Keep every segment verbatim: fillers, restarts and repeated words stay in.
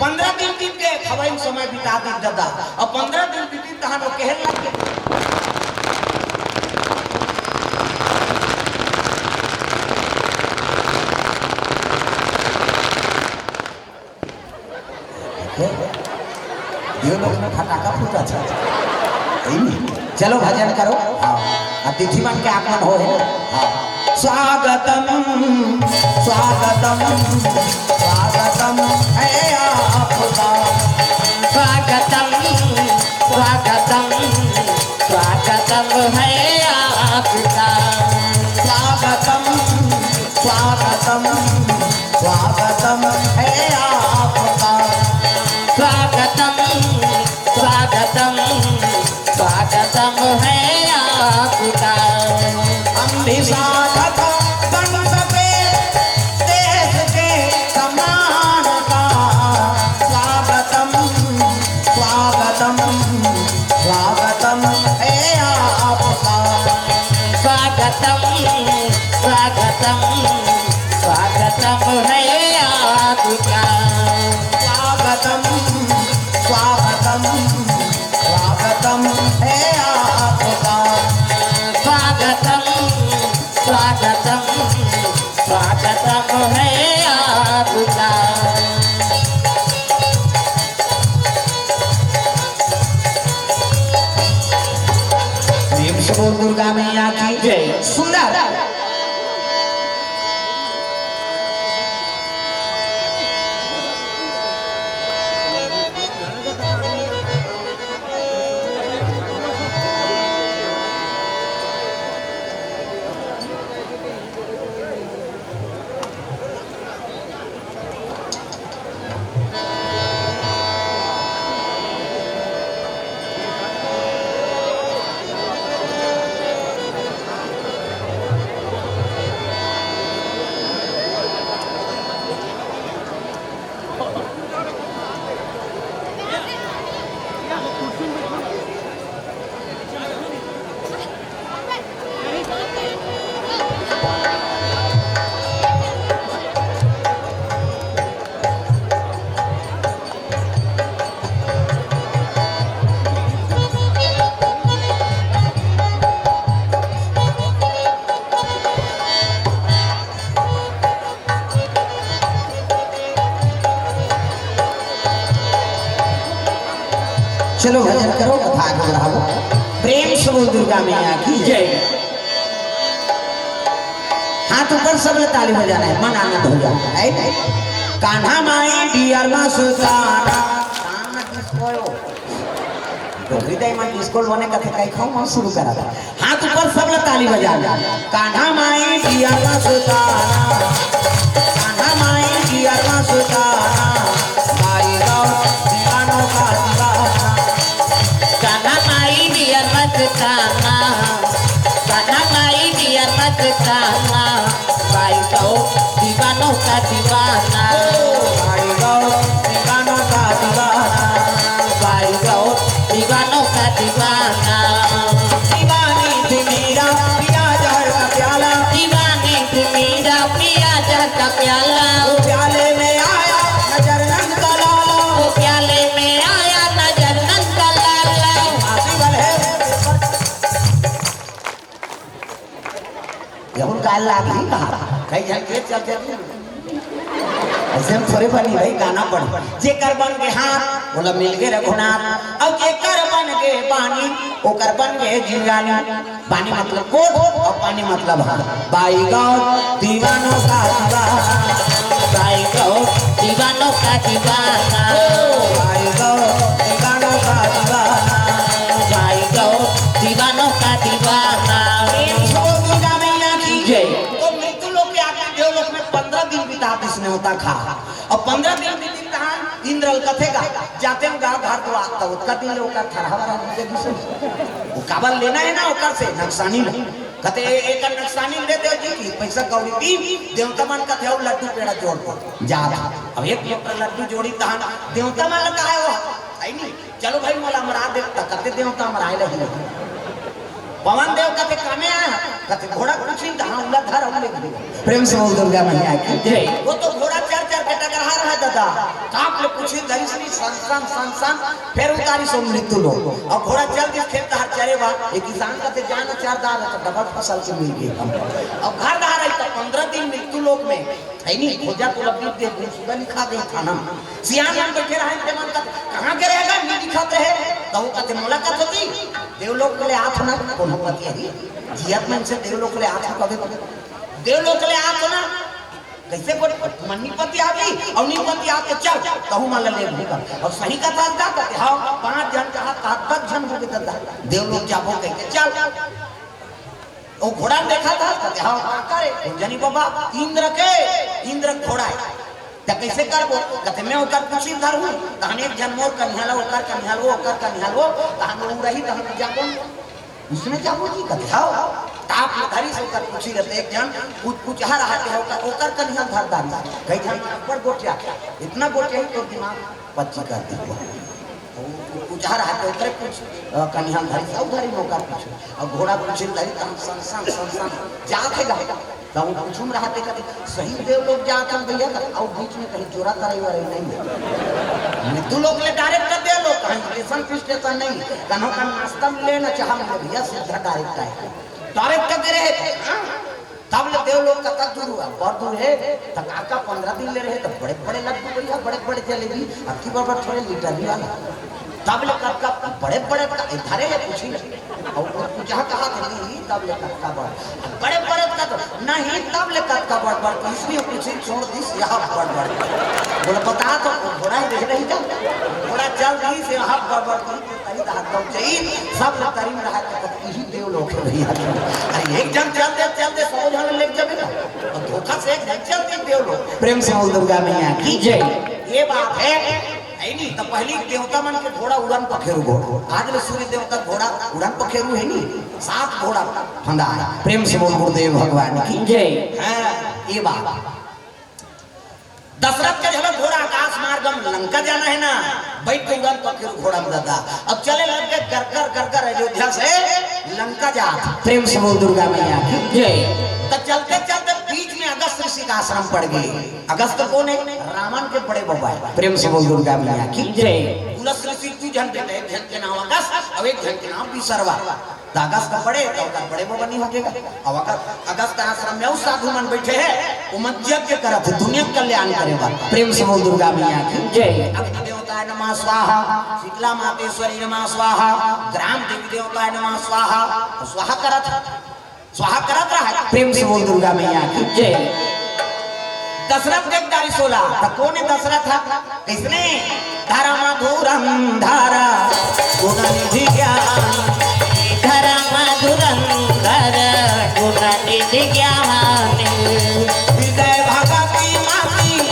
पंद्रह दिन बीत गए, खवाई में समय बिता दी दादा। अब पंद्रह दिन बीती, तहान वो कहन लग गए। दियो लोग में फटाका फूटा था। यही नहीं। चलो भजन करो। हाँ। अतिथि मन के आगमन हो है। हाँ। स्वागतम, स्वागतम, स्वागतम है आपका। स्वागतम, स्वागतम, स्वागतम है आपका। स्वागतम, स्वागतम, स्वागतम है आपका। स्वागतम, स्वागतम, स्वागतम है आपका। हम भी साधक बन सके देश के सम्मान का। स्वागतम, स्वागतम, स्वागतम है आपका। स्वागतम, स्वागतम, स्वागतम है आपका। स्वागतम, स्वागतम, स्वागतम है आपका। स्वागतम, स्वागतम, स्वागतम है आपका। प्रेम से बोल दुर्गा मैया की जय। सुंदर। चलो भजन करो, कथा आगे बढ़ाओ। प्रेम से बोल दुर्गा मैया की जय। हाथ ऊपर, सब ताली बजाना है, मन आनंद हो जाता है। कान्हा माई डियर मस्ताना। डोकरी दाई मन स्कूल बने कथे कई खाऊं, हम शुरू करा था। हाथ ऊपर, सब ला ताली बजा। कान्हा माई डियर मस्ताना, कान्हा माई डियर मस्ताना, माई गौ दीवानों का दीवाना। कान्हा माई डियर मस्ताना, कान्हा माई डियर मस्ताना, भाई गौ दीवानों का दीवाना। भाई गौ दीवानों का दीवाना। भाई गौ दीवानों का दीवाना। दीवानी थी मीरा, पिया जहर का प्याला। दीवानी थी मीरा, पिया जहर का प्याला। वो प्याले में आया नजर नंद का लाला। वो प्याले में आया नजर नंद का लाला। आंसू भर है। ये उनका लागी कहा, कई झन के चल चल। ऐसे हम थोड़े बनी भाई, गाना पढ़। जेकर बन के हाथ, बोला मिल के रघुनाथ। अब जेकर बन के बानी, ओकर बन के जिंगानी। बानी मतलब कोट और पानी मतलब हाथ। बाई गौ दीवानों का दीवाना। बाई गौ दीवानों का दीवाना। बाई गौ दीवानों का दीवाना। बाई गौ दीवानों का दीवाना। प्रेम से बोल दुर्गा मैया की जय। तो मृत्यु लोक के आदमी देवलोक में पंद्रह दिन बिता इसने होता खा। और पंद्रह दिन बीतिन तहान इंद्र ल कथे गा, जाते हम गा घर दुआ, त ओतका दिन ले ओकर थरहा वरहा दे दिस। वो काबर लेना है ना ओकर से, नक्सानी ले। कथे, "ए-, एकर नक्सानी ले दे जी, कि पैसा कौड़ी दी।" देवता मन कथे, "अउ लड्डू पेड़ा जोड़ दे।" जात। अब एक लोटा लड्डू जोड़ी तहान, देवता मन ल कहा है वो, है नहीं? चलो भाई, मोला मरा दे, त कथे देवता मराए लगी। पवन देव कथे, "कामे आया?" कथे, "घोड़ा कुछ नहीं, कहाँ उला धर, हम ले गए।" प्रेम से बोल दुर्गा मैया की जय। वो तो घोड़ा चढ़ चढ़ के टकराहा रहा, ददा, कांप ले पूछी दरिस नी, सन सन सन सन, फेर उतारिस ओ मृत्यु लोक। अउ घोड़ा चल दिस खेत डहर चरे बर। ए किसान कथे, "जा न चर दार, त डबल फसल के मिल गे हम।" अउ घर डहर आई त पंद्रह दिन मृत्यु लोक में, है नी, खोजा तो लब्बी दे, गुमशुदा लिखा दे थाना में। सियान मन बइठे रहय, ते मन कथे, "कहाँ गे रहे गा, नी दिखत रहे?" त ओ कथे, "मोला कथे होती, देवलोक ले आत हो ना, कोनो पति अही, जियत मन से देवलोक ले आत हो कबे, देवलोक ले आत हो ना।" कइसे गोठ-, तुमन नी पतियाबे, अउ नी पतियाबे, चल, तहूँ मन ला लेगहूँ का। अउ सही कथा का कथे, "हव, पाँच झन कहा, कहा दस झन होगे ददा, देवलोक जाबो कहिके, चल।" ओ घोड़ा ल देखत हस, कथे, "हव, काकर ए?" "ओ जनी बबा, इंद्र के, इंद्र के घोड़ा ए।" "त कइसे करबो?" कथे, "मैं ओकर पूछी ल धरहूँ, तहन एक झन मोर कनिहा ल, ओकर कनिहा ल, ओकर कनिहा ल, तहन ओ रही, तहन जाबो।" "उसने क्या बोली?" कथे, "हव।" ताप में धरिस ओकर पूछी ल, त एक झन कुछ कुचहा रहत हे, ओकर, ओकर कनिहा ल धर डारिस। कई झन अब्बड़ गोठिया, इतना गोठिया ही तोर दिमाग पच्ची कर दी। ओ कुचहा रहत हे, ओकरे कुछ, अ, कनिहा ल धरिस, अउ धरिस ओकर पूछी। अउ घोड़ा पूछी ल धरिस, त हम सन सन, सन सन जात हे गा। त ओ कुछू में रहत हे, कथे, "सही देवलोक जात हन भइया।" कथे, "अउ बीच में कहीं चोरा तरई वरई नहीं हे? मृत्यु लोक ले direct देवलोक, कहीं स्टेशन फिर स्टेशन नहीं, कन्हो का नाश्ता मिले न चाह मिले भइया, सीधा direct आए, direct दे रहे थे।" हाँ? तब ले देवलोक कतक दूर हुआ, बहुत दूर हे। त काका पंद्रह दिन ले रहे, त बड़े बड़े लड्डू भइया, बड़े बड़े जलेबी, अबकी बार थोड़े लीटर वाला। तब ले कतका बड़े बड़े का, ए, धरे हे पूछी। अउ ओ कुचहा कहा थे, "नहीं, तब ले कतका बड़।" बड़े बड़े का तो, "नहीं, तब ले कतका बड़ बड़।" इसलिए पूछी, छोड़ दिस, यहाँ बड़ बड़। बोले, "बता तो, घोड़ा ही देख रही था, घोड़ा चल दिस, यहाँ बड़ बड़।" तरी रहत गौ चाहिए, सब ल तरी में रहत, कब इही देवलोक हे भइया। अरे एक झन चल दे, चल दे, सौ झन ले जबे ना। अउ धोखा से एक झन चल दे देवलोक। प्रेम से बोल दुर्गा मैया की जय। ए बात हे, हे नी? त पहिली देवता मन के घोड़ा उड़न पखेरू घोड़ा। आज ले सूर्य देवता घोड़ा उड़न पखेरू हे नी? सात घोड़ा फंदा हे। प्रेम से बोल गुरुदेव भगवान की जय। हाँ, ए बात। दशरथ के घलो घोड़ा आकाश मार्ग म लंका जाना हे ना, बइठ के उड़न पखेरू घोड़ा म ददा। अब चले लग गे गरगर गरगर अयोध्या से लंका जात। प्रेम से बोल दुर्गा मैया की जय। त चलते चलते बीच में अगस्त ऋषि का आश्रम पड़ गे। अगस्त कोन हे? रावण के बड़े बबा हे। प्रेम से बोल दुर्गा मैया की जय। पुलस ऋषि दू झन बेटा, एक झन के नाम अगस्त अउ एक झन के नाम विसर्वा। त अगस्त बड़े, त ओकर बड़े बबा नी होगे गा। अउ अगर अगस्त आश्रम में अउ साधु मन बइठे हे, ओमन यज्ञ करत हे, दुनिया के कल्याण करे बर। प्रेम से बोल दुर्गा मैया की जय। अग्नि देवताय नमः स्वाहा, शीतला मातेश्वरी नमः स्वाहा, ग्राम देवी देवताय नमः स्वाहा, अउ स्वाहा करत हे, स्वाहा करत रहय। प्रेम से बोल दुर्गा मैया की जय। दशरथ देख डारिस ओला, त कोन हे दशरथ ह? कइसने? धर्म धुरंधर गुण निधि ज्ञान। धर्म धुरंधर गुण निधि ज्ञान। हृदय भगति मति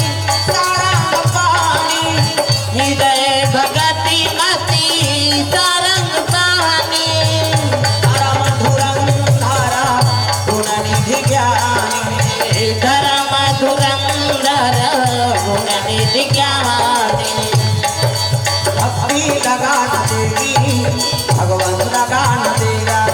सारंग पानी। हृदय भगति मति सारंग पानी। धर्म धुरंधर गुण निधि ज्ञानी। धर्म धुरंधर गुण निधि ज्ञानी। भक्ति लगान देगी, भगवान लगान देगा।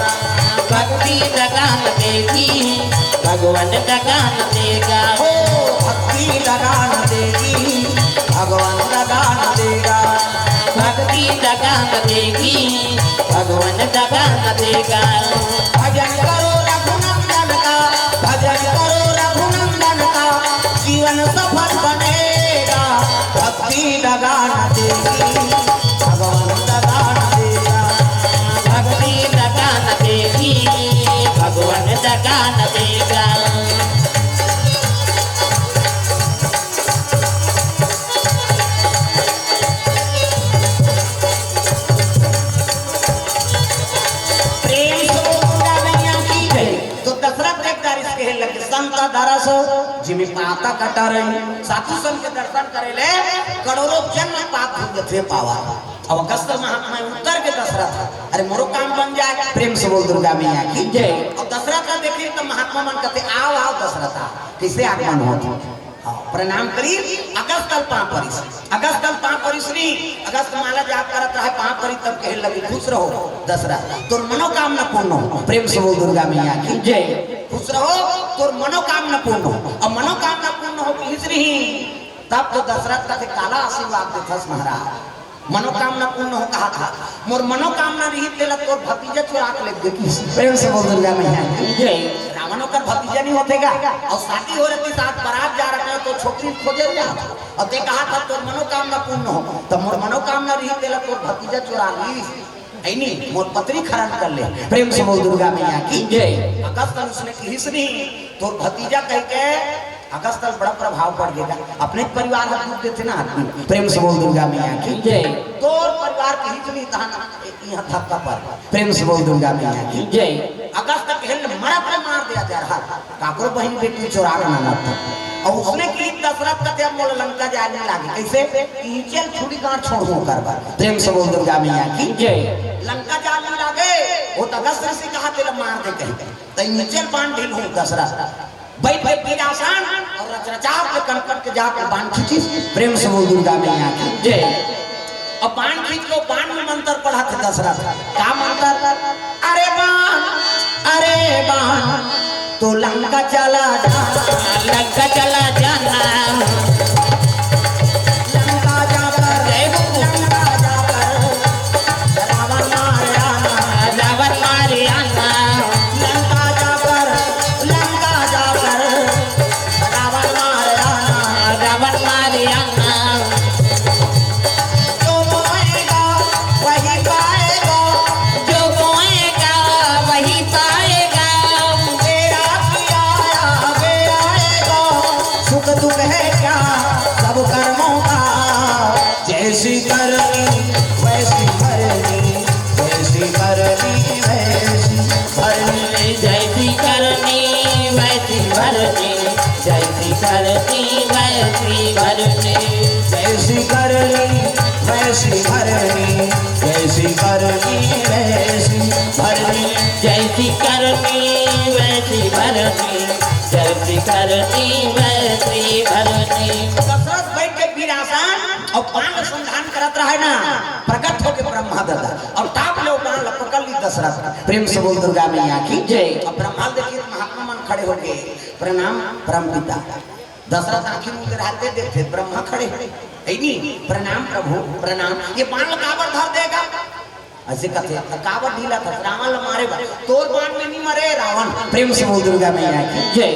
भक्ति लगान देगी, भगवान लगान देगा। ओ भक्ति लगान देगी, भगवान लगान देगा। भक्ति लगान देगी, भगवान लगान देगा। भजन करो रघुनंदन का, भजन करो रघुनंदन का, जीवन सफल बनेगा। भक्ति लगान देगी, भगवान लगान देगा। भक्ति लगान देगी, भगवान लगान देगा। प्रेम से बोल दुर्गा मैया की जय। तो दशरथ देख डारिस, कहे लगे, संत दरस जिमि पातक टरई। साधु संत के दर्शन करे ले करोड़ों जन्म पाप धुल जथे पावा। अब अगस्त महात्मा उतर के दशरथ, अरे मोरो काम बन जाय। प्रेम से बोल दुर्गा मैया की जय। अब दशरथ ला देखे त महात्मा मन कथे, "आव, आव दशरथ, आव।" कइसे आगमन होत हे? हाँ, प्रणाम करी, अगस्त ल पाँव परिस। अगस्त ल पाँव परिस नी, अगस्त माला जाप करत रहय, पाँव परिस तब कहे लगी, "खुश रहो दशरथ, तोर मनोकामना पूर्ण हो।" प्रेम से बोल दुर्गा मैया की जय। "खुश रहो, तोर मनोकामना पूर्ण हो।" अब मनोकामना पूर्ण हो, किहिस नहीं, तब तो दशरथ कथे, "काला आशीर्वाद देथस महाराज, मनोकामना पूर्ण हो कहा था, मोर मनोकामना रही तेला तोर भतीजा चुरा के ले गे।" प्रेम से बोल दुर्गा मैया की जय। रावण ओकर भतीजा नहीं होथे गा, और शादी हो रही साथ बारात जा रहे हैं तो छोकरी खोजे जा, और ते कहा था तोर मनोकामना पूर्ण हो, तो मोर मनोकामना रही तेला तोर भतीजा चुरा ली, है नी, मोर पत्नी हरण कर ले। प्रेम से बोल दुर्गा मैया की जय। अगस्त उसने किहिस नहीं, तोर भतीजा कह के अगस्त बड़ा प्रभाव पड़ गया। अपने परिवार हर दुख देथे ना आदमी। प्रेम से बोल दुर्गा मैया की जय। तोर परिवार के हित नहीं तहन यहाँ धक्का पर। प्रेम से बोल दुर्गा मैया की जय। अगस्त के हिल मरत में मार दिया जा रहा, काकरो बहन बेटी चोरा के ना था। और उसने की दशरथ कथे अब मोला लंका जाए नहीं लागे। कैसे? इचल छुरी गांठ छोड़ हो कर बार। प्रेम से बोल दुर्गा मैया की जय। लंका जाए नहीं लागे, वो तो अगस्त ऋषि कहा तेला मार दे कहीं। तो इचल बांध ढील हो दशरथ। बैठ के पीरासन और रचरचाव के कनपट के जाके बाण खींचिस। प्रेम से बोल दुर्गा मैया की जय। अब बाण खींच के बाण में मंत्र पढ़ा थे दशरथ। का मंत्र? अरे बाण, अरे बाण, तो लंका चला जा, लंका चला जाना। लंका जाकर, जय हो। लंका जाकर रावण मार आना। रावण मार आना। लंका जाकर, लंका जाकर रावण मार आना। रावण मार आना। जो बोएगा वही पाएगा। जो बोएगा वही पाएगा। मेरा किया आया, मेरा आएगा। सुख दुख है क्या सब कर्मों का। जैसी करनी वैसी भरनी, जैसी करनी वैसी भरनी। जैसी करनी वैसी भरनी, जैसी करनी वैसी भरनी। जैसी करनी वैसी भरनी, जैसी करनी वैसी भरनी। जैसी करनी वैसी भरनी, जैसी करनी वैसी भरनी। दशरथ बैठ के पीरासन और बाण संधान करत रहे ना, प्रकट होके ब्रह्मा दादा और टाप ले बाण ला पकड़ ली दशरथ। प्रेम से बोल दुर्गा मैया की जय। अब ब्रह्मा देखिए महात्मा मन खड़े हो गए, प्रणाम परम पिता। दशरथ आंखी मुंह के रहते देखते ब्रह्मा खड़े, "ऐ नी, प्रणाम प्रभु, प्रणाम, ये बाण ला काबर धर देगा?" ऐसे कथे, "त काबर ढीला था, रावण ला मारे बर।" "तोर बाण में नहीं मरे रावण।" प्रेम से बोल दुर्गा मैया की जय।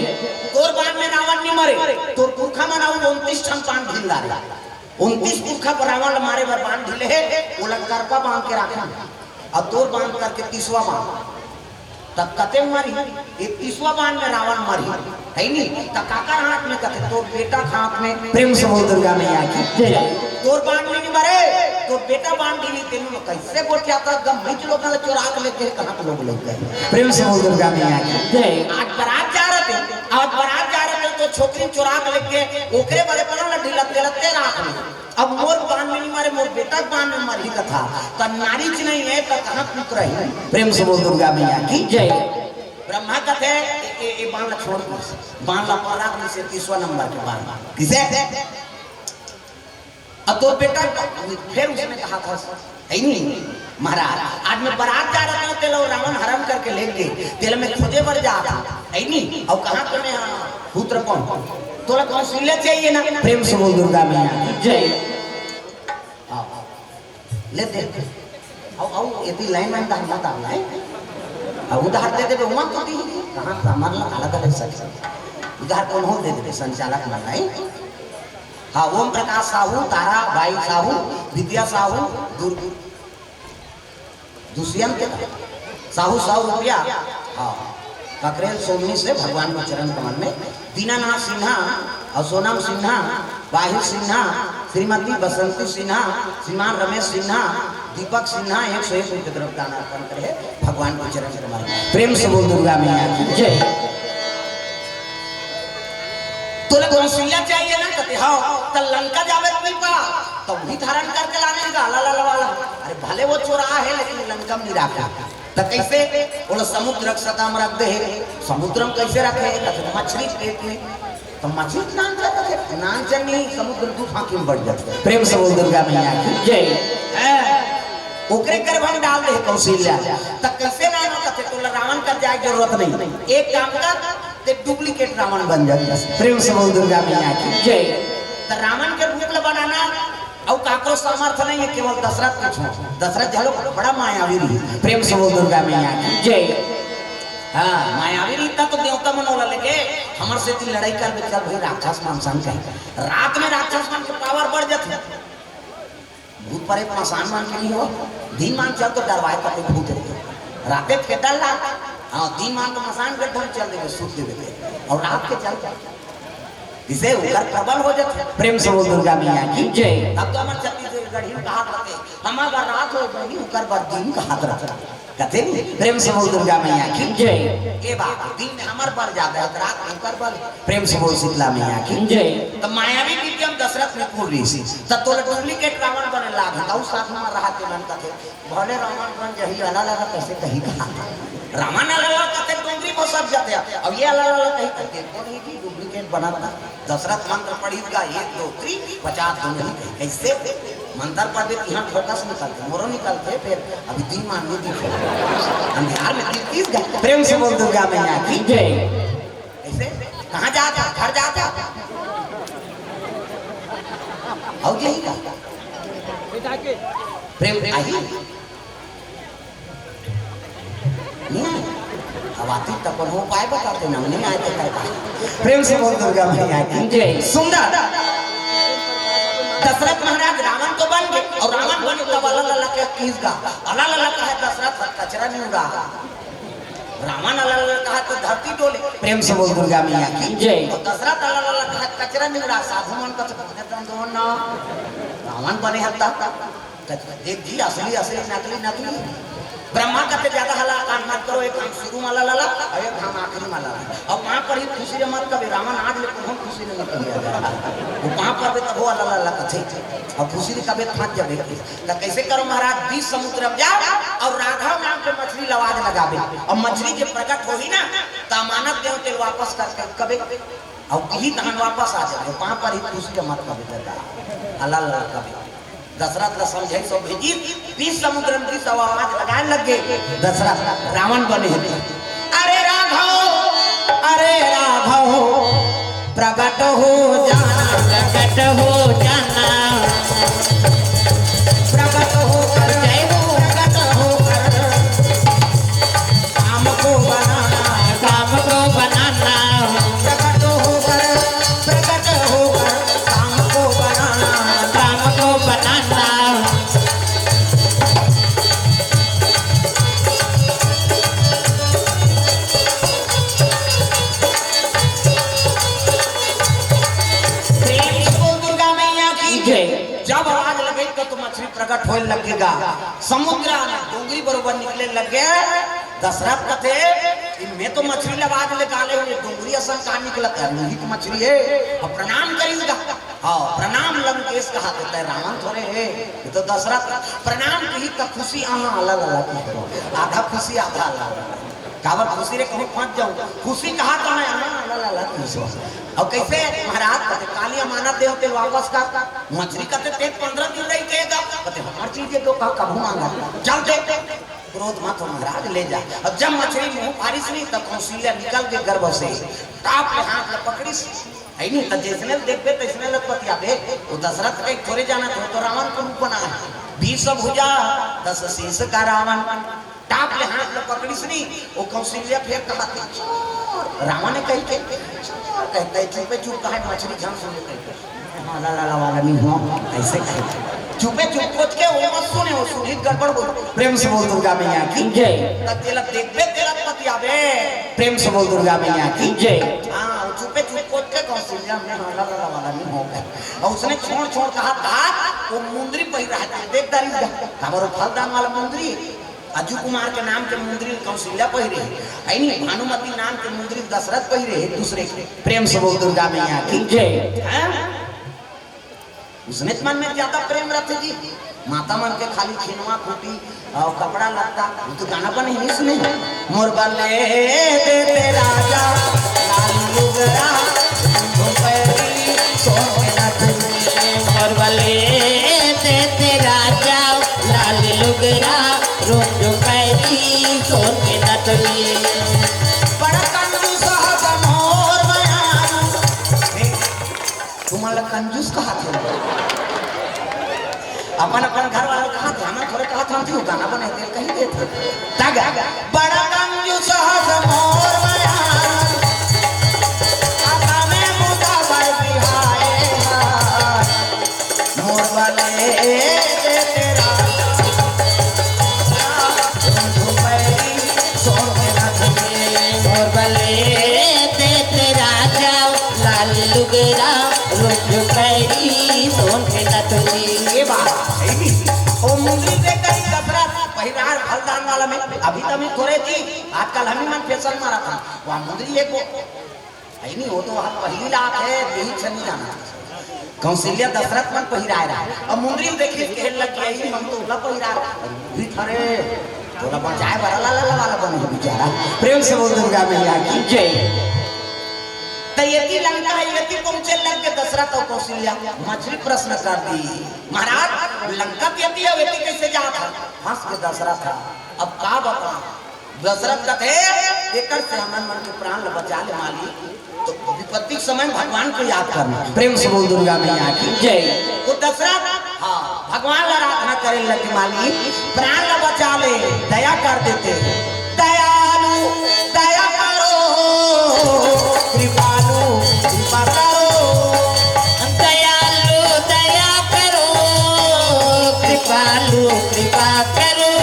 "तोर बाण में रावण नहीं मरे, तोर पुरखा मन अउ उनतीस ठन बाण ढील डारे।" उनतीस पुरखा पर रावण ल मारे बर बांध ले हे, ओला करपा बांध के राखे। अब तोर बांध करके तीसवा बांध। त कते मारी? ये तीसवा बांध में रावण मारी। है नी? त काकर हाथ में कथे? तोर बेटा के हाथ में। प्रेम से बोल दुर्गा मैया की जय। तोर बांध में नहीं मरे, तोर बेटा बांध दी नहीं, तेनू कैसे गोठिया था? गम मैं लोग चोरा के लेके कहाँ के लोग लेके गए? प्रेम से बोल दुर्गा मैया की जय। आज बारात जा रहे थे, आज बारात जा रहे थे तो छोकरी चोरा के लेके ओकरे बड़े पना लड्डी लगते लगते रात में। अब मोर बांध में नहीं मारे, मोर बेटा के बांध में मारी कथा। त नारी च नहीं है, त कहाँ पुत्र है? प्रेम से बोल दुर्गा मैया की जय। ब्रह्मा कथे, "ए, ए, ए बांध ला छोड़ दे, बांध ला पराग में से तीसवा नंबर के बांध।" किसे? अब तो बेटा, फिर उसने कहा था, "है नहीं, महाराज, आज मैं बारात जा रहा हूँ, तेला रावण हरण करके ले गए, तेला मैं खोजे बर जा रहा हूँ, है नहीं, और कहाँ पे मैं, हाँ, पुत्र कौन? तोला कौशल्या चाहिए ना?" प्रेम से बोल दुर्गा मैया की जय। आओ, ले दे। आओ, आओ, ये भी लाइन में डाल, मत डाल, लाइन। अब उधार दे दे, उमा तो दी, कहाँ सामान ला, अलग अलग सच। उधार कौन हो दे दे, संचालक मन, लाइन। हाँ, ओम प्रकाश साहू, तारा बाई साहू, विद्या साहू, दुर्ग, दुष्यंत साहू, सौ रुपया। हाँ, ककरेल सोमनी से भगवान के चरण कमल में। दीनानाथ सिन्हा और सोनम सिन्हा, बाहिर सिन्हा, श्रीमती बसंती सिन्हा, श्रीमान रमेश सिन्हा, दीपक सिन्हा, एक सौ एक रुपये द्रव्य दान अर्पण करे भगवान के चरण कमल में। प्रेम से बोल दुर्गा मैया की जय। तोला कौशल्या चाहिए ना? कहते, "हाँ।" तो लंका जावे तो नहीं पड़ा, तो वही धारण करके लाने का, ला, ला, ला, ला। अरे, भले वो चोरा है, लेकिन लंका में नहीं रखा। तो कैसे? बोला, "समुद्र के सतह में रख दे है।" समुद्र में कैसे रखे? कहते, "मछली के पेट में।" तो मछली के नाम क्या कहते? नाम चल नहीं, समुद्र दू फांकी में बढ़ जाते। प्रेम से बोल दुर्गा मैया की जय। हैं? ओकरे गर्भ में डाल दे कौशल्या। तो कैसे ना हो? कहते, "तोला रावण कर जाए जरूरत नहीं, एक काम कर, ते डुप्लीकेट रावण बन जाते।" प्रेम से बोल दुर्गा मैया की जय। त रावण के रूप ल बनाना अउ काकरो सामर्थ नहीं है, केवल दशरथ के छोड़। दशरथ घलो बड़ा मायावी रहिस। प्रेम से बोल दुर्गा मैया की जय। हाँ, मायावी रहिस त तो देवता मन ओला लेके हमर सेती लड़ाई करबे, चल भाई राक्षस मन संग कहे। रात में राक्षस मन के पावर बढ़ जाथे। भूत प्रेत मसान मन के नहीं हो, दिन मान चल तो डरवाए तो कोई भूत रहे। राते के डर ला, हाँ, दिन मान तो मसान के ढंग चल देबे, सूत देबे ते। अउ रात के चल, जिसे उकर प्रबल हो जाथे। प्रेम से बोल दुर्गा मैया की जय। तब तो हमर छत्तीसगढ़ी में कहात रहथे, "हमर बर रात हो बहिनी, उकर बर दिन" कहात रहथे। कथे नहीं? प्रेम से बोल दुर्गा मैया की जय। ए बाबा, दिन में हमर बर जादा हे, रात में उकर बर। प्रेम से बोल शीतला मैया की जय। त मायावी विद्या में दशरथ निपुण रहिस, त तोला डुप्लीकेट रावण बने लागही, त उ साधु मन रहा तेमन कथे, "भले रावण बन जही, अलाला ला कइसे कही कहा।" रावण अलाला कथे, डोंगरी में सब जाथे, अब ये अलाला ला कही कथे, "कोन ही जी डुप्लीकेट बनत ना।" दशरथ मंत्र पढ़िस गा, एक, दो, तीन, पचास, दो नहीं कही। कइसे? मंत्र पढ़बे तिहाँ फोकस निकलथे, मोरो निकलथे, फेर अभी दिन मान नहीं दिखे। अंधियार में तीस, तीस घंटे। प्रेम से बोल दुर्गा मैया की जय। कइसे? कहाँ जात हे? घर जात हे? अउ यही का? प्रेम आही? नहीं। अब आती त कोनो उपाय बताते ना, नहीं आए तो काय बात। प्रेम से बोल दुर्गा मैया की जय। सुंदर। दशरथ महाराज रावण तो बन गे अउ रावण बने तब अलाला ला कहिस गा। अलाला ला कहे दशरथ कचरा नहीं उड़ा। रावण अलाला ला कहे त धरती डोले। प्रेम से बोल दुर्गा मैया की जय। अउ दशरथ अलाला ला कहे कचरा नहीं उड़ा, साधु मन कथे, "बने दन दो ना।" रावण बने हत्ता। त देख जी, असली, असली, नकली, नकली। ब्रह्मा कथे जादा हलाकान मत करो, एक घाम शुरू में अलाला ला, अउ एक घाम आखिरी में अलाला ला। अउ पाँव परही खुशी ले मत कबे, रावण आज ले कोनो खुशी ले मत कबे। वो पाँव परबे तभो अलाला ला कथे। अउ खुशी ले कबे त फंस जाबे। त कइसे करो महाराज, बीच समुद्र में जाओ अउ राघव नाम के मछली ल आवाज लगाबे। अउ मछली जे प्रकट होही ना, त अमानत देंव तेला वापस करके कबे। अउ किही तहन वापस आ जाबे। पाँव परही खुशी ले मत कबे दादा। अलाला ला कबे। दशरथ ला समझाइस अउ भेजिस, बीच समुद्र में गिस अउ आवाज लगाए लग गे। दशरथ रावण बने हे। अरे राघव, अरे राघव, प्रकट हो जाना, प्रकट हो जाना। प्रकट होकर, जय हो। प्रकट होकर काम को बनाना, काम को बनाना। प्रकट होकर, प्रकट होकर काम को बनाना, काम को बनाना। प्रेम से बोल दुर्गा मैया की जय। जब आवाज लगे तो, तो मछली प्रकट होए लगेगा, समुद्र डोंगरी बरोबर निकले लगे। दशरथ कथे, "मैं तो मछली ल आवाज ले काले हूँ, ये डोंगरी असन का निकलत हे, लोहित मछली हे।" अउ प्रणाम करिस गा। हाँ, प्रणाम लंकेश कहा देता है, रावण थोड़े हे, ये तो दशरथ। प्रणाम किही त खुशी, आहा, अलाला ला की करो। आधा खुशी, आधा अलाला ला। काबर खुशी रे, कहूँ फंस जाऊँ। खुशी कहा तो है, आहा, अलाला ला की सो। अउ कइसे महाराज कथे, काली अमानत देंव तेला वापस कर। मछली कथे, "ते पंद्रह दिन रही के गा।" कथे, "हमर चीज हे तो का कभू मांगा, चल दे।" क्रोध मत हो महाराज, ले जा। अब जब मछली मुंह फारिस नहीं, तब कौशल्या निकल के गर्भ से टाप के हाथ ल पकड़िस। है नहीं, त जइसने ल देखबे, तइसने ल बतियाबे। वो दशरथ कहे थोड़े जाना, तो, तो रावण के रूप बना है। बीस भुजा, दस शीश का रावण। टाप ले हाथ ल पकड़िस नहीं, वो कौशल्या फेर कहा, "चोर।" रावण ने कही के, "चोर," कहता है, चुपे चुप कहा, "मछली झन सुने," कहता है। हाँ, ला, ला, ला, वाला नहीं हो, ऐसे कहे। चुपे चुप कोच के वो मत सुने, वो सुनी त गड़बड़ बोल। प्रेम से बोल दुर्गा मैया की जय। त तेला देखबे, तेला पतियाबे। प्रेम से बोल दुर्गा मैया की जय। हाँ, वो चुपे चुप कोच के कौशल्या में, हाँ, ला, ला, ला, वाला नहीं हो गया। अउ उसने छोड़, छोड़ कहा, कहा, वो मुंदरी पहिरा है, देख दारी जा। हमारो फलदान वाला मुंदरी, अजू कुमार के नाम के मुंदरी कौशल्या पहिरे हे, है नी? भानुमति नाम के मुंदरी दशरथ पहिरे हे, दूसरे के। प्रेम से बोल दुर्गा मैया की जय। हैं? उसने मन में ज्यादा प्रेम रथे जी। माता मन के खाली खिनवा खूटी अउ कपड़ा लत्ता, वो तो गाना बने ही सुने। मोर बले देते राजा लाल लुगरा, झुमपैरी सोने नथुनी। मोर बले देते राजा लाल लुगरा, रोज पैदी सोन के नथनी। बड़ा कंजूस हस मोर मयारू। तुमन ल कंजूस कहाथे। अपन अपन घर वाला कहाथे, हमन थोरे कहाथे, हम तो गाना बने तेल कहीं देथे। तग बड़ा कंजूस हस मोर मयान, आशा में मुदा बर बिहाए हा। मोर बले दे तेरा रुख पैरी सोन के नथुनी। मोर बले दे तेरा जाओ लाल लुगरा रुख पैरी सोन के नथुनी। ये बात सही भी। ओ मुंदरी दे करी कपड़ा पहिरार फलदान वाला में अभी तमी थोरे जी, आजकल हमी मन फैशन मारा था। वहाँ मुंदरी एक वो है नहीं, वो तो वहाँ पहली लात है, यही छनी जाना। कौशल्या दशरथ मन पहिराए रहा। अब मुंदरी देखिस कहे लग गया, "ई मन तो उला पहिरा रहा। भी थरे, तोला बचाए बर ला, ला, ला वाला बने बेचारा।" प्रेम से बोल दुर्गा मैया की जय। त यति लंका, यति पहुंचे लग के दशरथ और कौशल्या मछली प्रश्न कर दी, "महाराज, लंका के यति है, यति कैसे जात है?" हंस के दशरथ है, "अब का बता?" दशरथ कथे, "एकर से हमन मन के प्राण ल बचा ले मालिक।" तो विपत्ति के समय भगवान को याद करना। प्रेम से बोल दुर्गा मैया की जय। वो दशरथ, हाँ, भगवान ल आराधना करे लगे, "मालिक, प्राण ल बचा ले, दया कर देते।" दयालु, दया करो, कृपालु, कृपा करो। दयालु, दया करो, कृपालु, कृपा करो।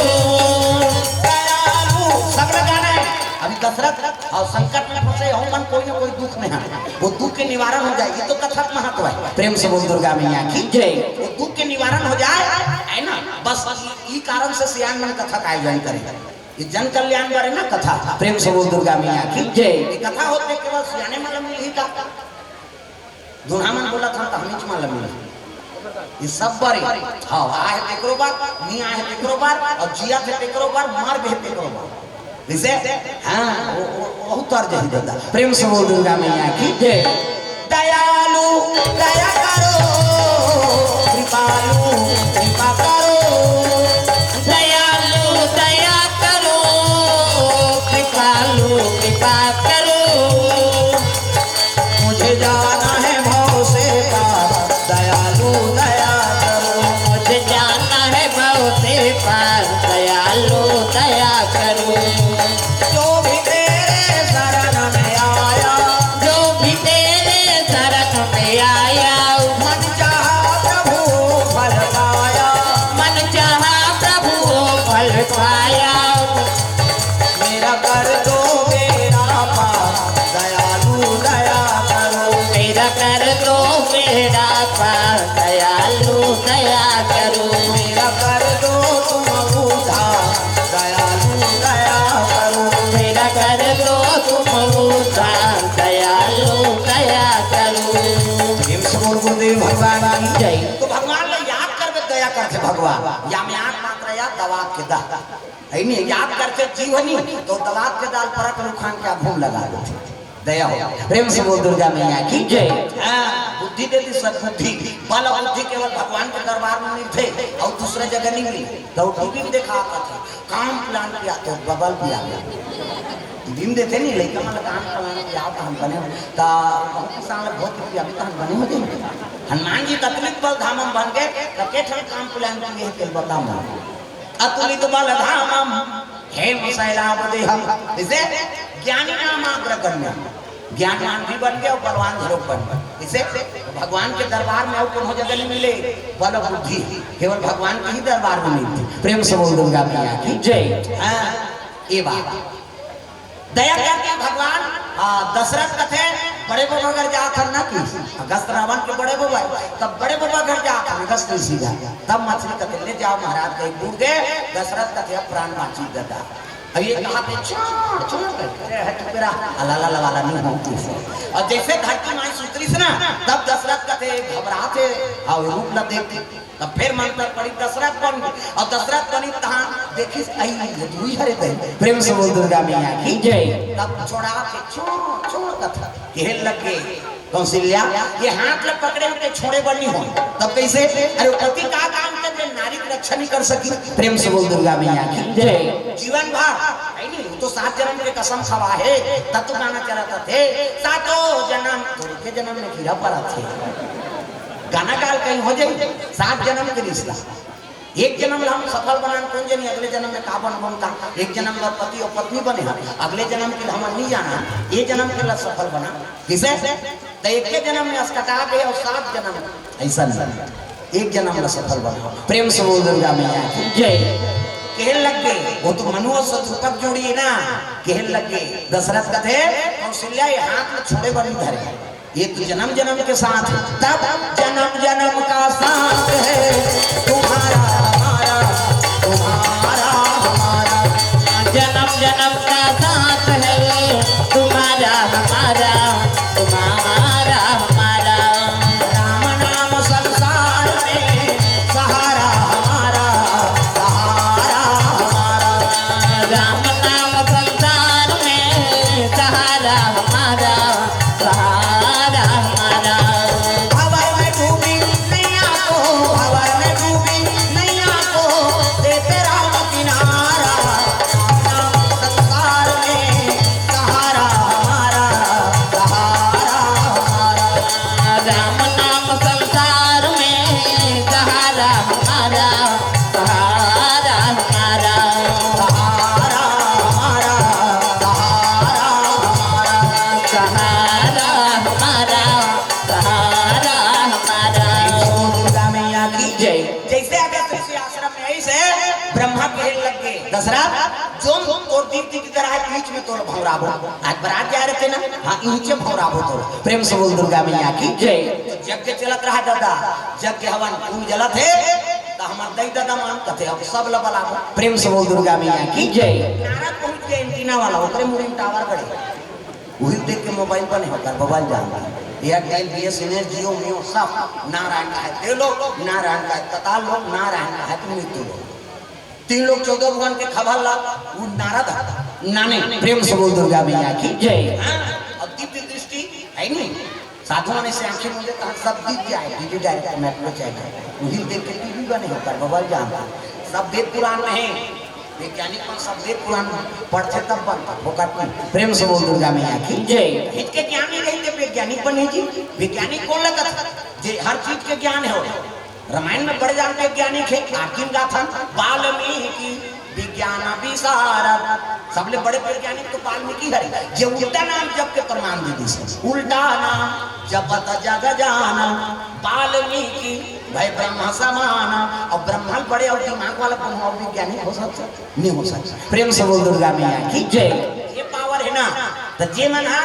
दयालु, सब लोग गाना है। अभी दशरथ और संकट में फंसे हो मन, कोई ना कोई दुख में है, वो दुख के निवारण हो जाए, ये तो कथा का महत्व है। प्रेम से बोल दुर्गा मैया की जय। वो दुख के निवारण हो जाए, है ना, बस ई कारण से सियान मन कथा का आयोजन करे। ये जन कल्याण बारे ना कथा। प्रेम से बोल दुर्गा मैया की जय। ये कथा होते केवल सियाने मन मिलही का? दूल्हा मन बोला था, तो हमीच मन मिलही। ये सब बारे। हाँ, आहे तेकरो बार, नी आहे तेकरो बार, और जिया थे तेकरो बार, मर भी तेकरो बार। जैसे, हाँ, वो, वो, वो उतर जाही दादा। प्रेम से बोल दुर्गा मैया की जय। दयालु, दया करो, कृपालु, कृपा करो। दयालु, दया करो, कृपालु, कृपा करो। मुझे जाना है भव से पार, दयालु दया करो। मुझे जाना है भव से पार, दयालु दया करो। जो भी तेरे शरण में आया, जो भी तेरे शरण में आया, मन चाहा प्रभु फल पाया। मन चाहा प्रभु फल पाया। मेरा कर दो बेड़ा पार, दयालु दया करो। मेरा कर दो बेड़ा पार, दयालु दया करो। मेरा कर दो तुम उद्धार, दयालु दया करो। मेरा कर दो तुम उद्धार, दयालु दया करो। प्रेम से बोल गुरुदेव भगवान की जय। तो भगवान ला याद करबे, दया करथे भगवान। या में आंख मात्र या दवा के दा। है नहीं, याद करथे जीवनी, तो दवा के दाल परत रुखान के घूम लगा देथे। दया हो। प्रेम से बोल दुर्गा मैया की जय। हाँ, बुद्धि दे दी सद्बुद्धि। बल बुद्धि केवल भगवान के दरबार में मिलथे, और दूसरा जगह नहीं मिले। तो टीवी में देखा आता था, काम प्लान किया तो बबल भी आ गया। टीवी में देथे नहीं, लइका मन काम प्लान किया तो हम बने हो। ता बहुत किसान लोग बहुत रुपया भी तो हम बने हो जाए। हनुमान जी कतलिक बल धाम हम बन गए, तो के ठन काम प्लान किए तेल बता मन। अतुलित बल धामम हेम शैलाभ देहम। इसे ज्ञानी नाम अग्रगण्य, ज्ञानवान भी बन गए और बलवान घरों बन गए। इसे भगवान के दरबार में और कोनो जगह नहीं मिले बल बुद्धि, केवल भगवान के ही दरबार में मिलती। प्रेम से बोल दुर्गा मैया की जय। हाँ, ये बात। दया करके भगवान, आ, दशरथ कथे, बड़े बाबा घर जात हन ना कि, अगस्त रावण के बड़े बाबा, तब बड़े बाबा घर जात हन, अगस्त ऋषि घर। तब मछली कथे, "ले जाओ महाराज, कहीं दूर दे।" दशरथ कथे, "अब प्राण बांची दादा।" अब ये कहा थे, "छोड़, छोड़," करके, "अरे हट मेरा, अलाला लवाला नहीं हो तू।" और जैसे धरती माई सुतरी से ना, तब दशरथ कथे, घबरा थे, और रूप न देख तब फिर मंत्र पड़ी, दशरथ बन गए। और दशरथ बनी तहां देखिस, "आई, ये दुई हरे दे।" प्रेम से बोल दुर्गा मैया की जय। तब छोड़ा के छोड़, छोड़ कथा। कहे लगे कौशल्या, ये हाथ ल पकड़े होते छोड़े बर नहीं हो। तब कैसे? अरे पति का काम कर दे, नारी की रक्षा नहीं कर सकी। प्रेम से बोल दुर्गा मैया की जय। जीवन भर, है नहीं, वो तो सात जन्म के कसम खवा है, तब तो गाना चलाता थे, "सातों जन्म, तो के जन्म में गिरा पड़ा थे।" गाना गाल कहीं हो जाई, सात जन्म के रिश्ता। एक जन्म ला हम सफल बनान, कोन जनी अगले जन्म में का बनबो का। एक जन्म बर पति अउ पत्नी बने हन, अगले जन्म के ला हमन नहीं जाना, ये जन्म के ला सफल बना। किसे? त एक जन्म में असकटा के अउ सात जन्म, ऐसा नहीं, एक जन्म ला सफल बना। प्रेम से बोल दुर्गा मैया की जय। कहे लग गे, वो तो मनु अउ शतरूपा के जोड़ी है ना, कहे लग गे, दशरथ कथे, कौशल्या ये हाथ में छोड़े बर नहीं धरे, ये तो जन्म जन्म के साथ है। तब जन्म जन्म का साथ है तुम्हारा हमारा, तुम्हारा हमारा। जन्म जन्म का साथ है तुम्हारा हमारा, तुम्हारा हमारा। राम नाम संसार में सहारा हमारा, सहारा हमारा। राम नाम संसार में सहारा हमारा, सहारा हमारा। भंवर में डूबी नैया को, भंवर में डूबी नैया को, दे तेरा किनारा। नाम संसार में सहारा हमारा, सहारा हमारा। राम नाम संसार में सहारा हमारा, सहारा हमारा। सहारा हमारा, सहारा हमारा। सहारा हमारा, सहारा हमारा। दुर्गा मैया की जय। जैसे आगे तुलसी आश्रम में, ऐसे ब्रह्मा कहे लग गे, दशरथ, जो तोर दीदी की तरह है, बीच में तोर भंवराबो। आज बरात जा रहे थे ना, हाँ, इहिंचे भंवराबो तोर। प्रेम से बोल दुर्गा मैया की जय। तो यज्ञ चलत रहा दादा, यज्ञ हवन कुंड जलत हे, त हमर दई ददा मन कथे, अब सब ला बलाबो। प्रेम से बोल दुर्गा मैया की जय। नारद पहुंच गए एंटीना वाला, ओकरे मुड़ी में टावर गड़े। उही देख के मोबाइल बने हे, ओकर बबल जान। एयरटेल, बीएसएनएल, जियो, मियो सब नारायण का है। ते लोग नारायण का है, कताल लोग नारायण का है, तुम मित्तू लोग। तीन लोग चौदह भगवान के खबर ला, वो नारद है। नाने प्रेम से बोल दुर्गा मैया की जय। हाँ, और दिव्य दृष्टि है नहीं। साधु मन से आंखें मूंदे, कहा सब दिख जाए, डीडी डायरेक्ट मेट्रो चैनल। उही देख के टीवी बने हे, ओकर बबल जान। सब वेद पुराण में है। वैज्ञानिक मन सब वेद पुराण पढ़थे तब बनथे, फोकट नहीं। प्रेम से बोल दुर्गा मैया की जय। हित के ज्ञानी रही ते वैज्ञानिक बने जी। वैज्ञानिक कोन लगत? जे हर चीज के ज्ञान हे। रामायण में बड़े जान के वैज्ञानिक हे, आखिर गाथन वाल्मीकि विज्ञान विशारद। सबले बड़े वैज्ञानिक तो वाल्मीकि हरे, जे उल्टा नाम जप के प्रमाण दे दिस। उल्टा नाम जपत जग जान, वाल्मीकि भए ब्रह्म समान। अब ब्रह्मा बड़े अउ दिमाग वाला कोनो अउ वैज्ञानिक हो सकथे? नहीं हो सकथे। प्रेम से बोल दुर्गा मैया की जय। ये पावर हे ना, त जे मन हा,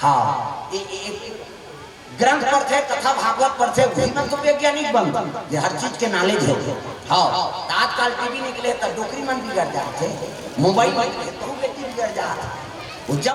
हाँ, ए, ए, ए, ग्रंथ पढ़थे, कथा भागवत पढ़थे, उही मन तो वैज्ञानिक बनथे, जे हर चीज के नॉलेज हे। हाँ, त आजकल टीवी निकले त डोकरी मन बिगड़ जाथे, मोबाइल निकले त बेटी बिगड़ जाथे। वो जब